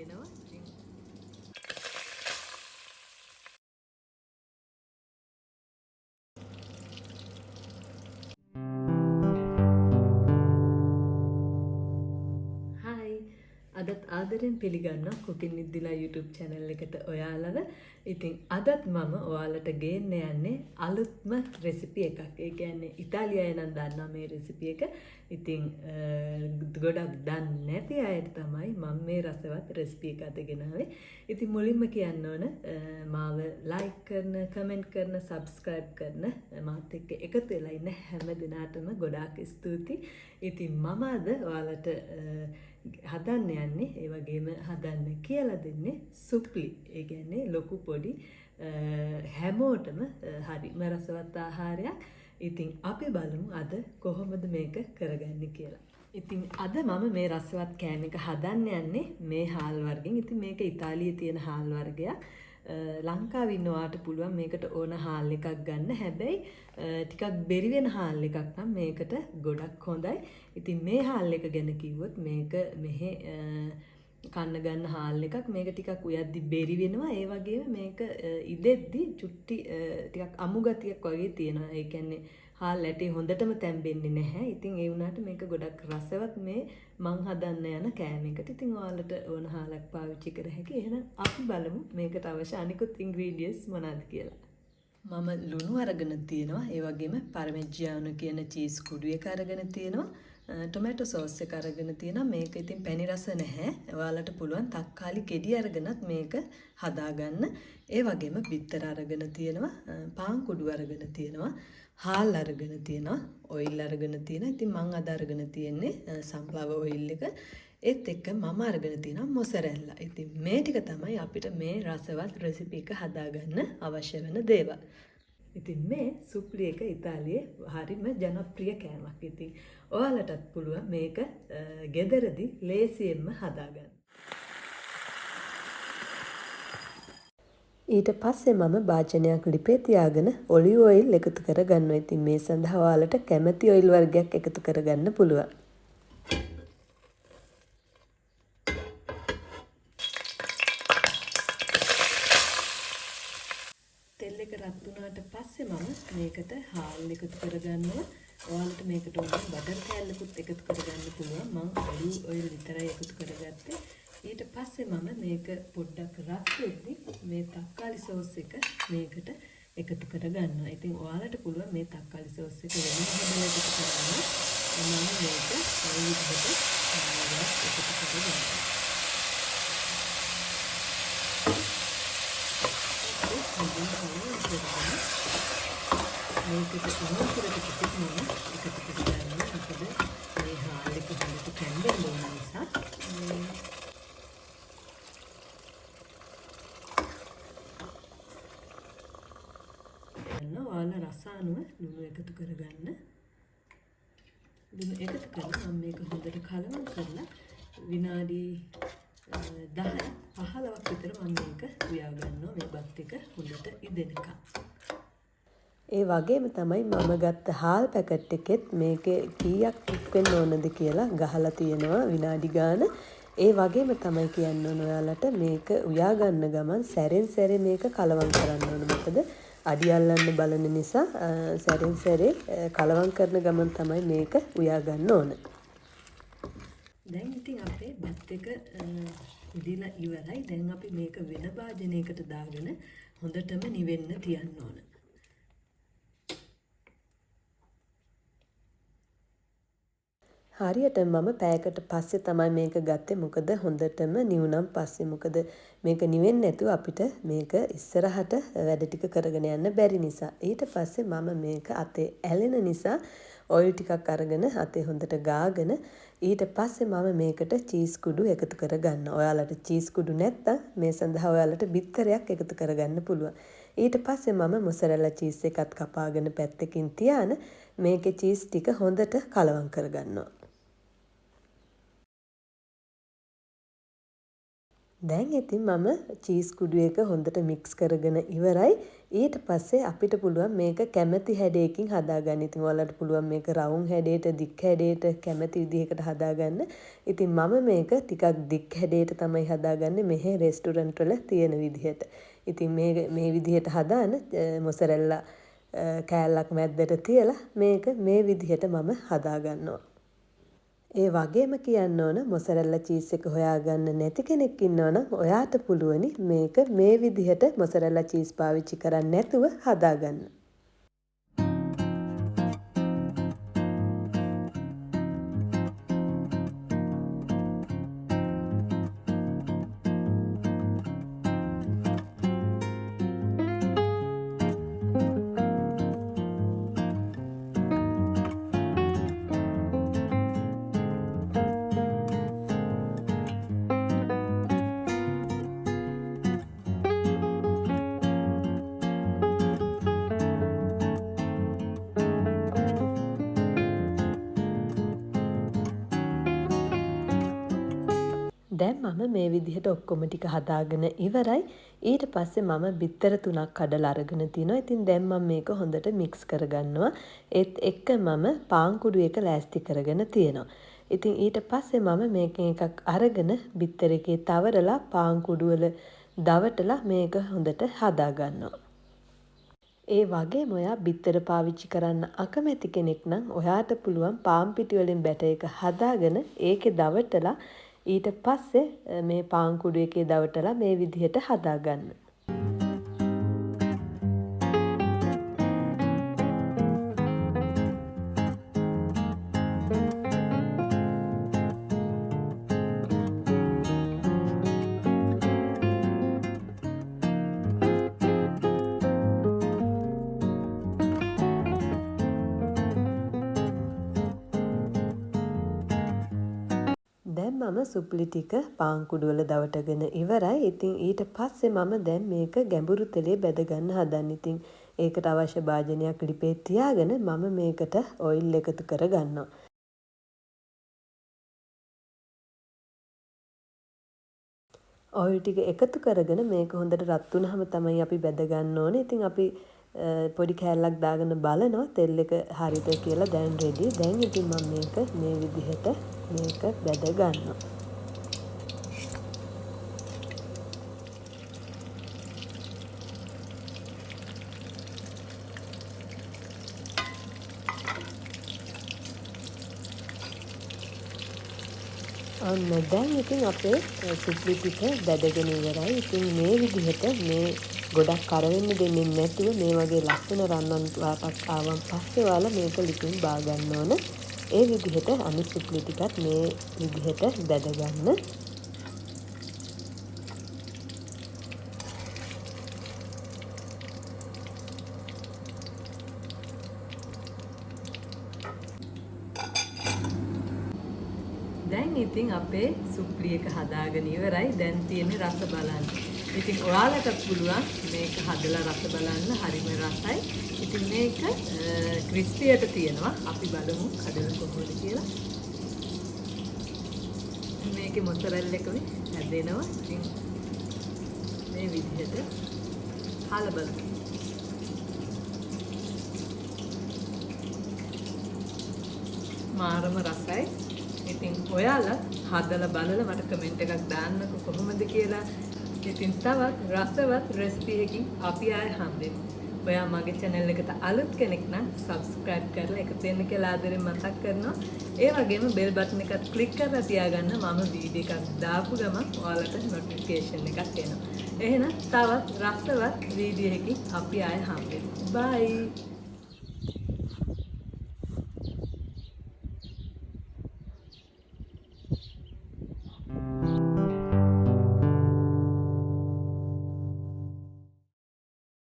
පේනවා. ඉතින් හායි, අදත් ආදරෙන් පිළිගන්නවා Cooking with Dila YouTube channel එකට ඔයාලව. ඉතින් අදත් මම ඔයාලට ගේන්න යන්නේ අලුත්ම රෙසිපි එකක්. ඒ කියන්නේ ඉතාලියය නම් දන්නවා මේ රෙසිපි එක. ඉතින් ගොඩක් දන්නේ නැති අයට තමයි මම මේ රසවත් රෙසිපි එක අද ගෙනාවේ. ඉතින් මුලින්ම කියන්න ඕන, මාව ලයික් කරන, කමෙන්ට් කරන, සබ්ස්ක්‍රයිබ් කරන, මාත් එක්ක එකතු වෙලා ඉන්න හැම දෙනාටම ගොඩාක් ස්තුතියි. ඉතින් මම අද ඔයාලට හදන්න යන්නේ, ඒ වගේම හදන්න කියලා දෙන්නේ සුප්ලි. ඒ කියන්නේ ලොකු පොඩි හැමෝටම හරිම රසවත් ආහාරයක්. ඉතින් අපි බලමු අද කොහොමද මේක කරගන්නේ කියලා. ඉතින් අද මම මේ රසවත් කෑම එක හදන්න යන්නේ මේ හාල් වර්ගෙන්. ඉතින් මේක ඉතාලියේ තියෙන හාල් වර්ගයක්. ලංකාවේ ඉන්න ඔයාට පුළුවන් මේකට ඕන හාල් එකක් ගන්න. හැබැයි ටිකක් බෙරි වෙන හාල් එකක් නම් මේකට ගොඩක් හොඳයි. ඉතින් මේ හාල් එක ගැන කිව්වොත් මේක මෙහෙ කන්න ගන්න හාල් එකක්. මේක ටිකක් උයද්දි බෙරි වෙනවා. ඒ වගේම මේක ඉදෙද්දි චුට්ටි ටිකක් අමු ගතියක් වගේ තියෙනවා. ඒ කියන්නේ හාල් ඇටේ හොඳටම තැම්බෙන්නේ නැහැ. ඉතින් ඒ වුණාට මේක ගොඩක් රසවත් මේ මං හදන්න යන කෑම එකට. ඉතින් ඔයාලට ඕන හාලක් පාවිච්චි කර හැකි. එහෙනම් අපි බලමු මේකට අවශ්‍ය අනිකුත් ඉන්ග්‍රීඩියන්ට්ස් මොනවද කියලා. මම ලුණු අරගෙන තියෙනවා. ඒ වගේම පර්මෙජියානෝ කියන චීස් කුඩු එක අරගෙන තියෙනවා. ටොමැටෝ සෝස් එක අරගෙන තියෙනවා. මේක ඉතින් පැණි රස නැහැ. ඔයාලට පුළුවන් තක්කාලි ගෙඩි අරගෙනත් මේක හදාගන්න. ඒ වගේම බිත්තර අරගෙන තියෙනවා. පාන් කුඩු අරගෙන තියෙනවා. හාල් අරගෙන තියෙනවා. ඔයිල් අරගෙන තියෙනවා. ඉතින් මං අද අරගෙන තියෙන්නේ සන්ෆ්ලවර් ඔයිල් එක. ඒත් එක්ක මම අරගෙන තියෙනවා මොසරෙල්ලා. ඉතින් මේ ටික තමයි අපිට මේ රසවත් රෙසිපි එක හදාගන්න අවශ්‍ය වෙන දේවල්. ඉතින් මේ සුප්ලි එක ඉතාලියේ හරිම ජනප්‍රිය කෑමක්. ඉතින් ඔයාලටත් පුළුවන් මේක ගෙදරදී ලේසියෙන්ම හදාගන්න. ඊට පස්සේ මම භාජනයක් ලිපේ තියාගෙන ඔලිව් ඔයිල් එකතු කරගන්නවා. ඉතින් මේ සඳහා ඔයාලට කැමති ඔයිල් වර්ගයක් එකතු කරගන්න පුළුවන්. තෙල් එක රත් වුණාට පස්සේ මම මේකට හාල් එකතු කරගන්නවා. ඔයාලට මේකට ඕන බටර් කෑල්ලකුත් එකතු කරගන්න පුළුවන්. මං ඔලිව් ඔයිල් විතරයි එකතු කරගත්තේ. ඊට පස්සේ මම මේක පොඩ්ඩක් රත් වෙද්දි මේ තක්කාලි සෝස් එක මේකට එකතු කරගන්නවා. ඉතින් ඔයාලට පුළුවන් මේ තක්කාලි සෝස් එක වෙනම හදලා එකතු කරගන්න. මම මේක මේ විදිහට එකතු කරගන්නවා. මේකට උණු වතුර ටිකක් මම එකතු කරගන්නවා. මොකද මේ හාල් එක හොඳට කැම්බෙන්න ඕන නිසා. ඔයාලා රස අනුව ලුණු එකතු කරගන්න. ලුණු එකතු කරලා මම මේක හොඳට කලවම් කරලා විනාඩි 10 15ක් විතර මම මේක උයා ගන්නවා මේ බත් එක හොඳට ඉදෙනකම්. ඒ වගේම තමයි මම ගත්ත හාල් පැකට් එකෙත් මේකේ කීයක් කුක් වෙන්න ඕනද කියලා ගහලා තියෙනවා විනාඩි ගාන. ඒ වගේම තමයි කියන්න ඕන ඔයාලට මේක උයා ගන්න ගමන් සැරෙන් සැරේ මේක කලවම් කරන්න ඕන. මොකද අඩි අල්ලන්න බලන නිසා සැරෙන් සැරේ කලවම් කරන ගමන් තමයි මේක උයා ගන්න ඕන. දැන් ඉතින් අපේ බත් එක ඉදිලා ඉවරයි. දැන් අපි මේක වෙන භාජනයකට දාගෙන හොඳටම නිවෙන්න තියන්න ඕන. හරියට මම පැයකට පස්සේ තමයි මේක ගත්තේ. මොකද හොඳටම නිවුනම් පස්සේ. මොකද මේක නිවෙන්නේ නැතුව අපිට මේක ඉස්සරහට වැඩ ටික කරගෙන යන්න බැරි නිසා. ඊට පස්සේ මම මේක අතේ ඇලෙන නිසා ඔයිල් ටිකක් අරගෙන අතේ හොඳට ගාගෙන ඊට පස්සේ මම මේකට චීස් කුඩු එකතු කරගන්නවා. ඔයාලට චීස් කුඩු නැත්තම් මේ සඳහා ඔයාලට බිත්තරයක් එකතු කරගන්න පුළුවන්. ඊට පස්සේ මම මොසරෙල්ලා චීස් එකත් කපාගෙන පැත්තකින් තියාන මේකේ චීස් ටික හොඳට කලවම් කරගන්නවා. දැන් ඉතින් මම චීස් කුඩු එක හොඳට මික්ස් කරගෙන ඉවරයි. ඊට පස්සේ අපිට පුළුවන් මේක කැමති හැඩයකින් හදාගන්න. ඉතින් ඔයාලට පුළුවන් මේක රවුම් හැඩයට, දික් හැඩයට කැමති විදිහකට හදාගන්න. ඉතින් මම මේක ටිකක් දික් හැඩයට තමයි හදාගන්නේ මෙහෙ රෙස්ටුරන්ට් වල තියෙන විදිහට. ඉතින් මේ විදිහට හදාන මොසරෙල්ලා කෑල්ලක් මැද්දට තියලා මේක මේ විදිහට මම හදාගන්නවා. ඒ වගේම කියන්න ඕන මොසරෙල්ලා චීස් එක හොයාගන්න නැති කෙනෙක් ඉන්නවා නම් ඔයාට පුළුවනි මේක මේ විදිහට මොසරෙල්ලා චීස් පාවිච්චි කරන්නේ නැතුව හදාගන්න. දැන් මම මේ විදිහට ඔක්කොම ටික හදාගෙන ඉවරයි. ඊට පස්සේ මම බිත්තර 3ක් කඩලා අරගෙන තිනවා. ඉතින් දැන් මම මේක හොඳට මික්ස් කරගන්නවා. ඒත් එක්ක මම පාන් කුඩු එක ලෑස්ති කරගෙන තියෙනවා. ඉතින් ඊට පස්සේ මම මේකෙන් එකක් අරගෙන බිත්තර එකේ තවරලා පාන් කුඩු වල දවටලා මේක හොඳට හදාගන්නවා. ඒ වගේම ඔයා බිත්තර පාවිච්චි කරන්න අකමැති කෙනෙක් නම් ඔයාට පුළුවන් පාන් පිටි වලින් බැටර් එක හදාගෙන ඒකේ දවටලා ඊට පස්සේ මේ පාන් කුඩු එකේ දවටලා මේ විදිහට හදාගන්න. දැන් මම සුප්ලි ටික පාන් කුඩු වල දවටගෙන ඉවරයි. ඉතින් ඊට පස්සේ මම දැන් මේක ගැඹුරු තෙලේ බැද ගන්න හදන්නේ. ඉතින් ඒකට අවශ්‍ය භාජනයක් ලිපේ තියාගෙන මම මේකට ඔයිල් එකතු කරගන්නවා. ඔයිල් ටික එකතු කරගෙන මේක හොඳට රත් වුණාම තමයි අපි බැද ගන්න ඕනේ. ඉතින් අපි පොඩි කෑල්ලක් දාගෙන බලනවා තෙල් එක හරිද කියලා. දැන් රෙඩි. දැන් ඉතින් මම මේක මේ විදිහට මේක බැද ගන්නවා. ඔන්න දැන් ඉතින් අපේ සුප්ලි ටික බැදගෙන ඉවරයි. ඉතින් මේ විදිහට මේ ගොඩක් කර වෙන්න දෙන්නේ නැතුව මේ වගේ ලස්සන රන්වන් පාටක් ආවන් පස්සේ ඔයාලා මේක ලිපින් බා ගන්න ඕන. ඒ විදිහට අනිත් සුප්ලි ටිකත් මේ විදිහට බැද ගන්න. දැන් ඉතින් අපේ සුප්ලි එක හදාගෙන ඉවරයි. දැන් තියෙන්නේ රස බලන්න. ඉතින් ඔයාලටත් පුළුවන් මේක හදලා රස බලන්න. හරිම රසයි. ඉතින් මේක ක්‍රිස්පියට තියෙනවා. අපි බලමු කඩලා කොහොමද කියලා. මේකේ මොසරෙල්ලා එක මේ හැදෙනවා. ඉතින් මේ විදිහට හාලා බලමු. මාරම රසයි. ඉතින් ඔයාලා හදලා බලලා මට කමෙන්ට් එකක් දාන්නකෝ කොහොමද කියලා. ඉතින් තවත් රසවත් රෙසිපි එකකින් අපි ආයෙ හම්බෙමු. ඔයා මගේ channel එකට අලුත් කෙනෙක් නම් subscribe කරලා එකතු වෙන්න කියලා ආදරෙන් මතක් කරනවා. ඒ වගේම bell button එකත් click කරලා තියාගන්න. මම වීඩියෝ එකක් දාපු ගමන් ඔයාලට notification එකක් එනවා. එහෙනම් තවත් රසවත් වීඩියෝ එකකින් අපි ආයෙ හම්බෙමු. Bye.